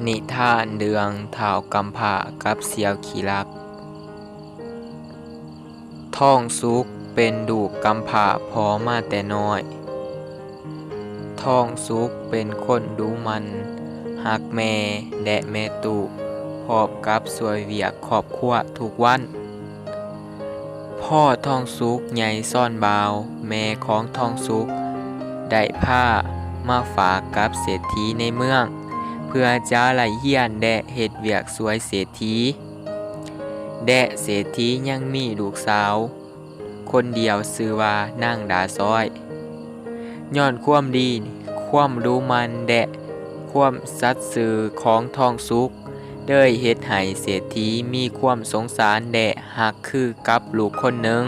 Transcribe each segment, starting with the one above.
ນິທານເລື່ອງທ້າວກຳພ້າກັບສ່ຽວຂີ້ລັກ. ທອງສຸກເປັນລູກກຳພ້າພໍ່ມາແຕ່ນ້ອຍ. ທອງສຸກເປັນຄົນດຸໝັ່ນ, ຮັກແມ່ ແລະ ແມ່ຕູ້, ພ້ອມກັບຊ່ວຍວຽກຄອບຄົວທຸກວັນ. ພໍ້ທອງສຸກໃຫຍ່ຊອນບ່າວ, ແມ່ຂອງທອງສຸກໄດ້ພາມາຝາກກັບເສດຖີໃນເມືອງ ເພື່ອຈະໄດ້ຮຽນ ແລະ ເຮັດວຽກຊ່ວຍເສດຖີ. ແລະ ເສດຖີຍັງມີລູກສາວຄົນດຽວຊື່ວ່ານາງດາຊອຍ. ຍ້ອນຄວາມດີ, ຄວາມດຸໝັ່ນ ແລະ ຄວາມສັດຊື່ຂອງທອງສຸກ ເລີຍເຮັດໃຫ້ເສດຖີມີຄວາມສົງສານ ແລະ ຮັກຄືກັບລູກຄົນໜຶ່ງ.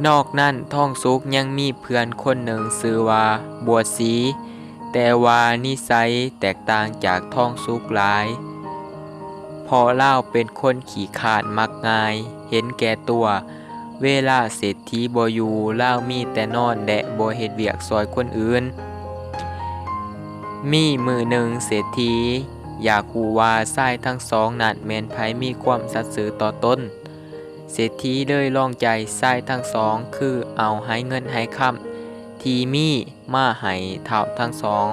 ນອກນັ້ນ, ທອງສຸກຍັງມີເພື່ອນຄົນໜຶ່ງຊື່ວ່າບົວສີ, ແຕ່ວ່ານິໄສແຕກຕ່າງຈາກທອງສຸກຫຼາຍ, ເພາະລາວເປັນຄົນຂີ້ຄ້ານມັກງ່າຍ, ເຫັນແກ່ຕົວ. ເວລາເສດຖີບໍ່ຢູ່, ລາວມີແຕ່ນອນ ແລະ ບໍ່ເຮັດວຽກຊ່ອຍຄົນອື່ນ. ມີມື້ໜຶ່ງເສດຖີຢາກຮູ້ວ່າຊາຍທັງສອງນັ້ນແມ່ນໃຜມີຄວາມສັດຊື່ຕໍ່ຕົນ. ເສດຖີເລີຍລອງໃຈຊາຍທັງສອງ ຄືເອົາໄຫເງິນໄຫຄຳທີ່ມີມາໃຫ້ທ້າວທັງສອງ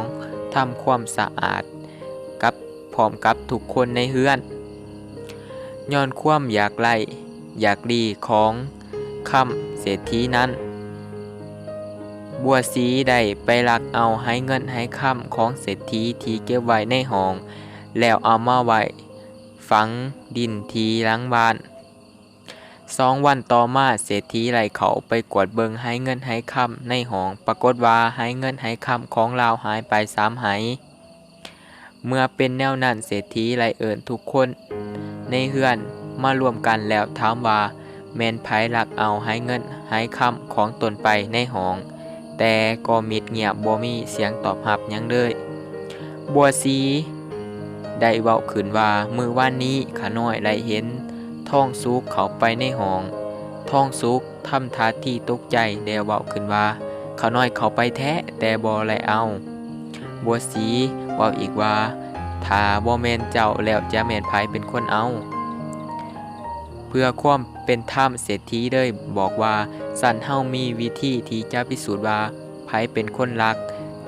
ທຳຄວາມສະອາດກັບ ພ້ອມກັບທຸກຄົນໃນເຮືອນ. ຍ້ອນຄວາມຢາກໄລ້ຢາກດີຂອງຄຳເສດຖີນັ້ນ, ບົວສີໄດ້ໄປລັກເອົາໄຫເງິນໄຫຄຳຂອງເສດຖີທີ່ເກັບໄວ້ໃນຫ້ອງ ແລ້ວເອົາມາໄວ້ຝັງດິນທີ່ຫຼັງບ້ານ. ສອງວັນຕໍ່ມາ, ເສດຖີໄດ້ເຂົ້າໄປກວດເບິ່ງໄຫເງິນໄຫຄຳໃນຫ້ອງ, ປາກົດວ່າໄຫເງິນໄຫຄຳຂອງລາວຫາຍໄປສາມໄຫ. ເມື່ອເປັນແນວນັ້ນ, ເສດຖີໄດ້ເອີ້ນທຸກຄົນໃນເຮືອນມາລວມກັນ ແລ້ວຖາມວ່າແມ່ນໃຜລັກເອົາໄຫເງິນໄຫຄຳຂອງຕົນໄປໃນຫ້ອງ, ແຕ່ກໍມິດງຽບ, ບໍ່ມີສຽງຕອບຮັບຫຍັງເລີຍ. ບົວສີໄດ້ເວົ້າຂຶ້ນວ່າ, ມື້ວານນີ້ຂ້ານ້ອຍໄດ້ເຫັນທອງສຸກເຂົ້າໄປໃນຫ້ອງ. ທອງສຸກທຳທ່າທີຕົກໃຈ ແລ້ວເວົ້າຂຶ້ນວ່າ, ຂ້ານ້ອຍເຂົ້າໄປແທ້, ແຕ່ບໍ່ໄດ້ເອົາ. ບົວສີເວົ້າອີກວ່າ, ຖ້າບໍ່ແມ່ນເຈົ້າແລ້ວ ຈະແມ່ນໃຜເປັນຄົນເອົາ? ເພື່ອຄວາມເປັນທຳ, ເສດຖີເລີຍບອກວ່າ, ຊັ້ນເຮົາມີວິທີທີ່ຈະພິສູດວ່າໃຜເປັນຄົນລັກ.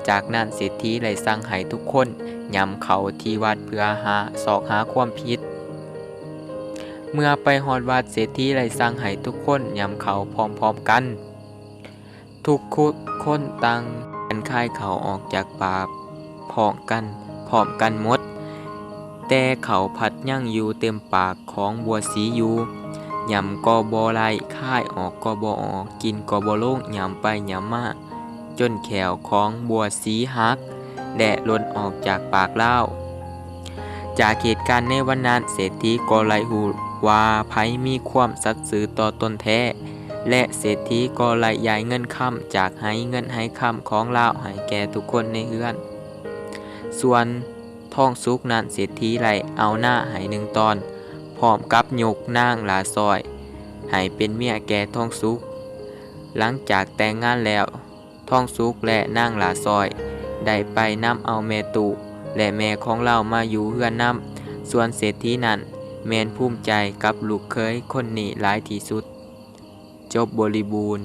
ຈາກນັ້ນເສດຖີໄດ້ສັ່ງໃຫ້ທຸກຄົນຫຍ້ຳເຂົ້າທີ່ວັດເພື່ອຫາ ຊອກຫາຄວາມຜິດ. ເມື່ອໄປຮອດວັດ, ເສດຖີໄດ້ສັ່ງໃຫ້ທຸກຄົນຫຍ້ຳເຂົ້າພ້ອມໆກັນ. ທຸກຄົນຕ່າງກັນຄາຍເຂົ້າອອກຈາກປາກພ້ອມກັນ, ພ້ອມກັນໝົດ, ແຕ່ເຂົ້າພັດຍັງຢູ່ເຕັມປາກຂອງບົວສີຢູ່. ຫຍ້ຳກໍບໍ່ໄດ້, ຄາຍອອກກໍບໍ່ອອກ, ກິນກໍບໍ່ລົງ, ຫຍ້ຳໄປຫຍ້ຳມາ ຈົນແຂ້ວຂອງບົວສີຫັກ ແລະ ຫຼົ່ນອອກຈາກປາກລາວ. ຈາກເຫດການໃນວັນນັ້ນ, ເສດຖີກໍໄດ້ຮູ້ວ່າໃຜມີຄວາມສັດຊື່ຕໍ່ຕົນແທ້ ແລະ ເສດຖີກໍໄດ້ຢາຍເງິນຄຳຈາກໄຫເງິນໄຫຄຳຂອງລາວໃຫ້ແກ່ທຸກຄົນໃນເຮືອນ. ສ່ວນທອງສຸກນັ້ນ, ເສດຖີໄດ້ເອົານາໃຫ້ໜຶ່ງຕອນ ພ້ອມກັບຍົກນາງຫຼ້າຊ້ອຍໃຫ້ເປັນເມຍແກ່ທອງສຸກ. ຫຼັງຈາກແຕ່ງງານແລ້ວ, ທອງສຸກ ແລະ ນາງຫຼ້າຊ້ອຍໄດ້ໄປນຳເອົາແມ່ຕູ້ ແລະ ແມ່ຂອງລາວມາຢູ່ເຮືອນນຳ. ສ່ວນເສດຖີນັ້ນແມ່ນພູມໃຈກັບລູກເຂີຍຄົນນີ້ຫຼາຍທີ່ສຸດ. ຈົບບໍລິບູນ.